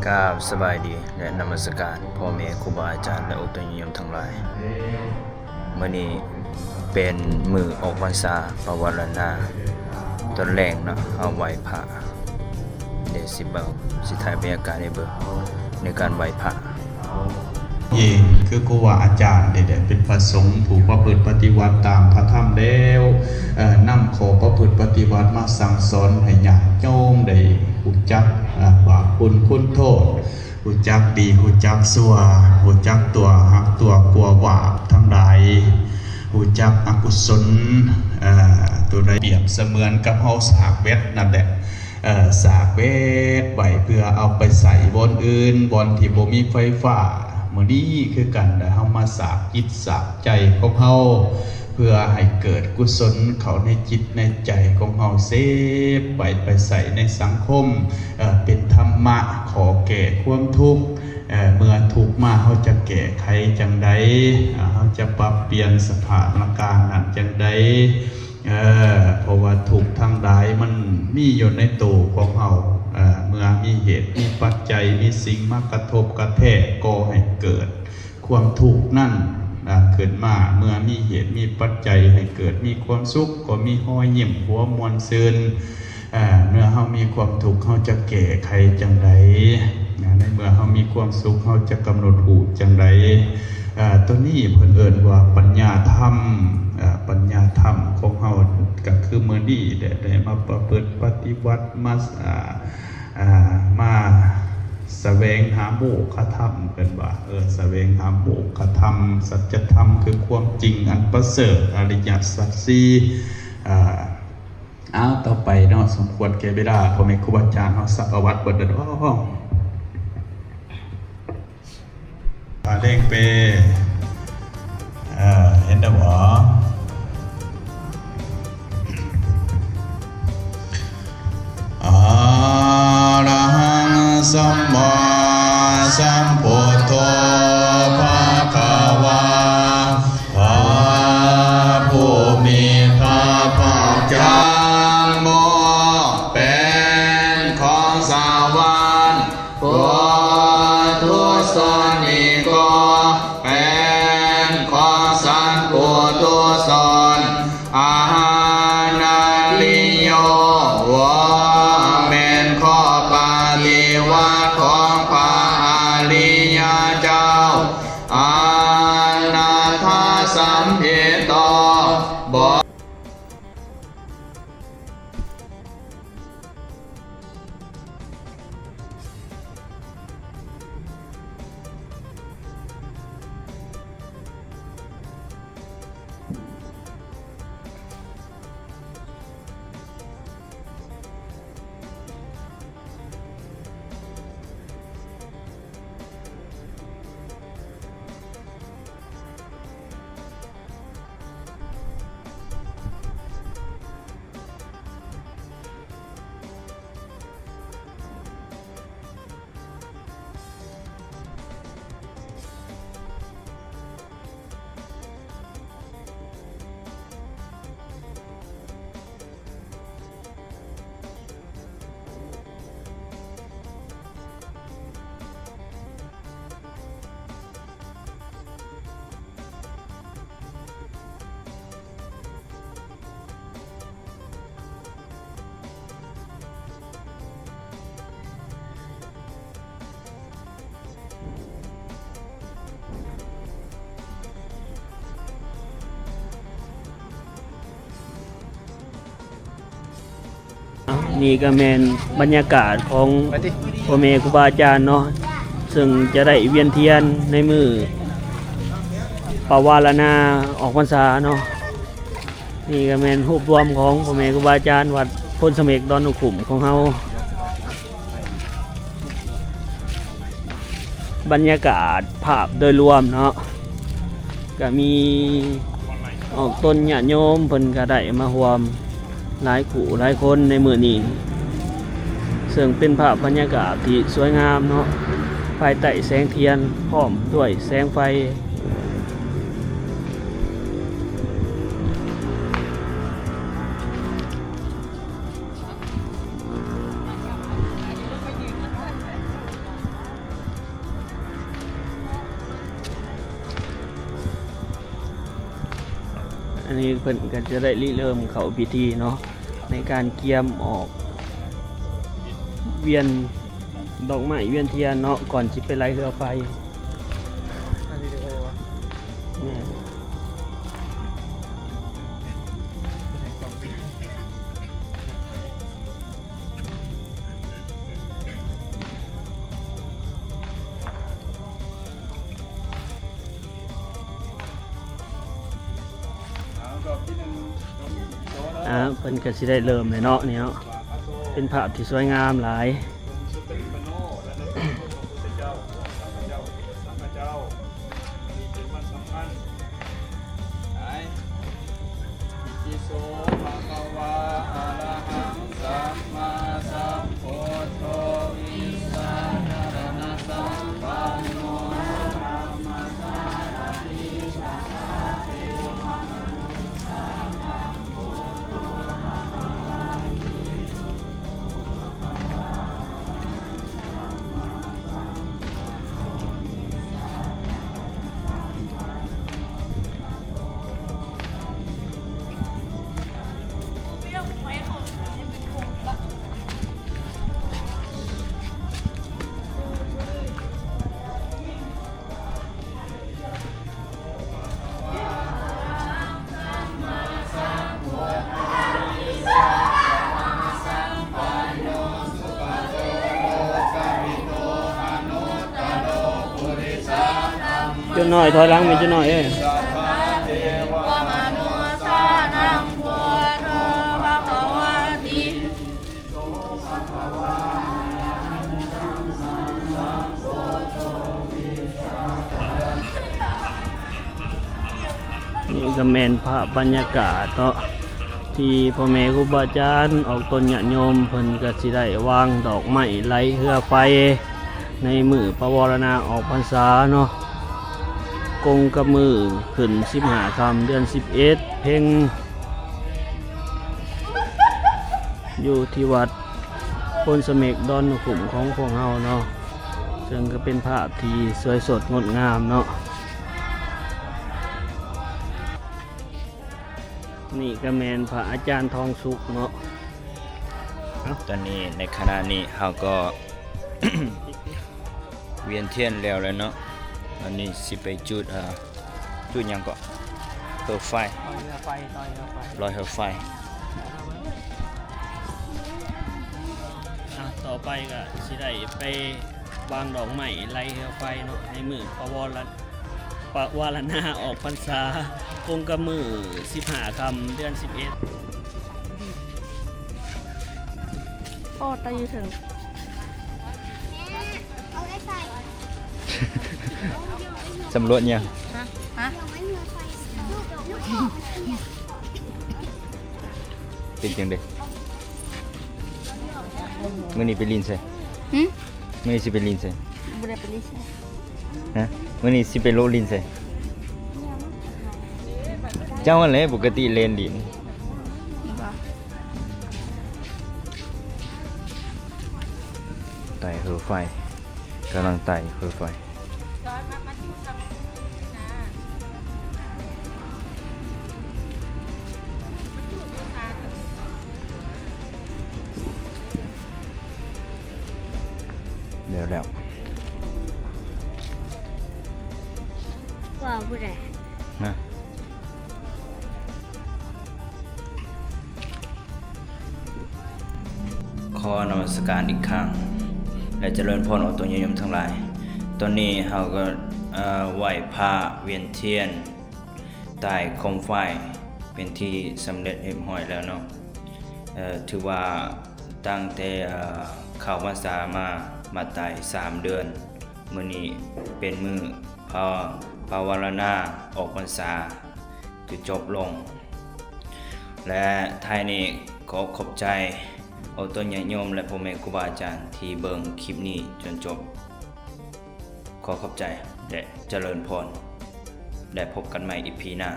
ກາບສະບາຍດີ ແລະ ນະມັດສະການພໍ່ແມ່ຄູບາອາຈານ ແລະ ອຸດໜາຍາດໂຍມທັງຫຼາຍ. ມື້ນີ້ເປັນມື້ອອກພັນສາ ປະວາລະນາຕອນແລງເນາະ, ເຮົາໄຫວ້ພະ. ດຽວຊິເບິ່ງ ຊິຖ່າຍບັນຍາກາດໃຫ້ເບິ່ງໃນການໄຫວ້ພະ. ເອງ ຄືຄູບາອາຈານນີ້ແຫຼະ ເປັນພະສົງຜູ້ປະພຶດປະຕິບັດຕາມພະທຳແລ້ວ ເອີ ນຳຂໍ້ປະພຶດປະຕິບັດມາສັ່ງສອນໃຫ້ຍາດໂຍມໄດ້ຮູ້ຈັກ ເອີ ບາບບຸນຄຸນໂທດ, ຮູ້ຈັກດີ ຮູ້ຈັກຊົ່ວ, ຮູ້ຈັກຕົວຮັກຕົວກົວບາບທັງຫຼາຍ, ຮູ້ຈັກອະກຸສົນ ເອີ ຕົວໃດ. ປຽບສະເໝືອນກັບເຮົາສາກແບັດນັ້ນແຫຼະ. ເອີ ສາກແບັດໄວ້ເພື່ອເອົາໄປໃຊ້ບ່ອນອື່ນ ບ່ອນທີ່ບໍ່ມີໄຟຟ້າ. ມື້ນີ້ຄືກັນ ເຮົາມາສາກຈິດສາກໃຈຂອງເຮົາ ເພື່ອໃຫ້ເກີດກຸສົນເຂົ້າໃນຈິດໃນໃຈຂອງເຮົາ ເສບໄປ ໄປໃຊ້ໃນສັງຄົມ ເອີ ເປັນທຳມະ ຂໍ້ແກ້ຄວາມທຸກ. ເອີ ເມື່ອທຸກມາ ເຮົາຈະແກ້ໄຂຈັ່ງໃດ? ເອີ ເຮົາຈະປັບປ່ຽນສະຖານະການນັ້ນຈັ່ງໃດ? ເອີ ເພາະວ່າທຸກທັງຫຼາຍມັນມີຢູ່ໃນໂຕຂອງເຮົາ. ເອີ ເມື່ອມີເຫດມີປັດໄຈ ມີສິ່ງມາກະທົບກະແທກ ກໍ່ໃຫ້ເກີດຄວາມທຸກນັ້ນ ເອີ ຂຶ້ນມາ. ເມື່ອມີເຫດມີປັດໄຈໃຫ້ເກີດມີຄວາມສຸກ ກໍມີຮອຍຍິ້ມຫົວມ່ວນຊື່ນ. ເອີ ເມື່ອເຮົາມີຄວາມທຸກ ເຮົາຈະແກ້ໄຂຈັ່ງໃດ? ໃນເມື່ອເຮົາມີຄວາມສຸກ ເຮົາຈະກຳນົດຮູ້ຈັ່ງໃດ? ເອີ ໂຕນີ້ເພິ່ນເອີ້ນວ່າປັນຍາທຳ. ເອີ ປັນຍາທຳຂອງເຮົາກໍຄືມື້ນີ້ແຫຼະ ໄດ້ມາປະພຶດປະຕິບັດ ມາ ອາ ມາສະແຫວງຫາໂມກຂະທຳ. ເພິ່ນວ່າ ເອີ ສະແຫວງຫາໂມກຂະທຳ ສັດຈະທຳ ຄືຄວາມຈິງອັນປະເສີດ ອະລິຍະສັດສີ່. ອາ ເອົາ ຕໍ່ໄປເນາະ ສົມຄວນແກ່ເວລາ ພໍ່ແມ່ຄູບາອາຈານເຮົາສັກກະວັດເບິດແລ້ວເນາະ. ພະເລັ່ງເປ ເອີ ເຫັນແລ້ວບໍ່? ອະລະຫັງ ສຳມາສຳພຸດໂທ ພະຄະວາ ພະຜູ້ມີພະພາກເຈົ້າ ເປັນຂອງສະຫວັນ ປຸຖຸຊົນນີ້ກໍເປັນຂອງສັນປຸຖຸຊົນ ອະລິໂຍ ວ່າແມ່ນຂໍ້ປະຕິວັດຂອງພະອະລິຍະເຈົ້າ ອະນາຖາສຳເພໂຕ ບໍ່ນີ້ກໍແມ່ນບັນຍາກາດຂອງພໍ່ແມ່ຄູບາອາຈານເນາະ ເຊິ່ງຈະໄດ້ວຽນທຽນໃນມື້ປະວາລະນາອອກພັນສາເນາະ. ນີ້ກໍແມ່ນຮູບລວມຂອງພໍ່ແມ່ຄູບາອາຈານວັດໂພນສະເໝັກ ດອນໜອງຂຸມຂອງເຮົາ. ບັນຍາກາດພາບໂດຍລວມເນາະ ກະມີອອກຕົນຍາດໂຍມເພິ່ນກະໄດ້ມາຮ່ວມຫຼາຍຄູ່ຫຼາຍຄົນໃນມື້ນີ້ ເຊິ່ງເປັນພາບບັນຍາກາດທີ່ສວຍງາມເນາະ ພາຍໃຕ້ແສງທຽນພ້ອມດ້ວຍແສງໄຟ. ເ ນີ້ເພິ່ນກໍຈະໄດ້ລິເລີ່ມເຂົ້າພິທີເນາະ ໃນການກຽມອອກວຽນດອກໄມ້ວຽນທຽນເນາະ ກ່ອນຊິໄປໄລ່ເຮືອໄຟ. ແມ່ນ. ອ່າ ເພິ່ນກໍຊິໄດ້ເລີ່ມແລ້ວເນາະ ນີ້ເນາະ ເປັນພາບທີ່ສວຍງາມຫຼາຍ. ຈຸດໜ້ອຍ ຖອຍຫຼັງແມ່ນຈຸດໜ້ອຍເອີຍ. ນີ້ກໍແມ່ນພາບບັນຍາກາດເນາະ ທີ່ພໍ່ແມ່ຄູບາອາຈານອອກຕົນຍາດໂຍມ ເພິ່ນກໍຊິໄດ້ວາງດອກໄມ້ໄລ່ເຮືອໄຟ ໃນມື້ປະວາລະນາອອກພັນສາເນາະ ກົງກັບມື້ຂຶ້ນສິບຫ້າຄ່ຳເດືອນສິບເອັດເພັງ ຢູ່ທີ່ວັດໂພນສະເໝັກ ດອນນະຂຸມຂອງພວກເຮົາເນາະ ເຊິ່ງກໍເປັນພາບທີ່ສວຍສົດງົດງາມເນາະ. ນີ້ກໍແມ່ນພະອາຈານທອງສຸກເນາະ. ຕອນນີ້ ໃນຂະນະນີ້ເຮົາກໍ ວຽນທຽນແລ້ວແລ້ວເນາະ ອັນນີ້ຊິໄປຈຸດ ເອີ ຈຸດຫຍັງເກາະ ເຮືອໄຟ ລອຍເຮືອໄຟ ລອຍເຮືອໄຟ ອ່າ ຕໍ່ໄປກໍຊິໄດ້ໄປວາງດອກໄມ້ໄລ່ເຮືອໄຟເນາະ ໃນມື້ປະວາລະ ປະວາລະນາອອກພັນສາ ກົງກັບມື້ສິບຫ້າຄ່ຳເດືອນສິບເອັດ. ອໍ ຕາຢູ່ເທິງ ສຳຫຼວດຫຍັງ? ຮະ? ຮະ? ເປັນຈັ່ງໃດ? ມື້ນີ້ໄປຫຼິ້ນໃສ? ຫຶ? ມື້ນີ້ຊິໄປຫຼິ້ນໃສ? ບໍ່ໄດ້ໄປຫຼິ້ນໃສ. ຮະ? ມື້ນີ້ຊິໄປໂລະຫຼິ້ນໃສ? ເຈົ້າຫັ້ນແຫຼະ ປົກກະຕິເລ່ນດິນ. ໄຕ່ເຮືອໄຟ ກຳລັງໄຕ່ເຮືອໄຟ. ແລ້ວໆ ວ່າຜູ້ໃດ? ນະ ຂໍນະມັດສະການອີກຄັ້ງ ແລະ ຈະເລີນພອນອອກຕົນຍາດໂຍມທັງຫຼາຍ. ຕອນນີ້ເຮົາກໍ ເອີ ໄຫວ້ພະ ວຽນທຽນ ຕ່າຍໂຄມໄຟເປັນທີ່ສຳເລັດຮຽບຮ້ອຍແລ້ວເນາະ. ເອີ ຖືວ່າຕັ້ງແຕ່ ເອີ ເຂົ້າພັນສາມາ ມາຕ່າຍສາມເດືອນ, ມື້ນີ້ເປັນມື້ພະ ພະວາລະນາອອກພັນສາ ຈະຈົບລົງ ແລະ ທ້າຍນີ້ຂໍຂອບໃຈອອກຕົນຍາດໂຍມ ແລະ ພໍ່ແມ່ຄູບາອາຈານທີ່ເບິ່ງຄລິບນີ້ຈົນຈົບ. ຂໍຂອບໃຈ ແລະ ຈະເລີນພອນ. ແລະ ພົບກັນໃໝ່ອີພີໜ້າ.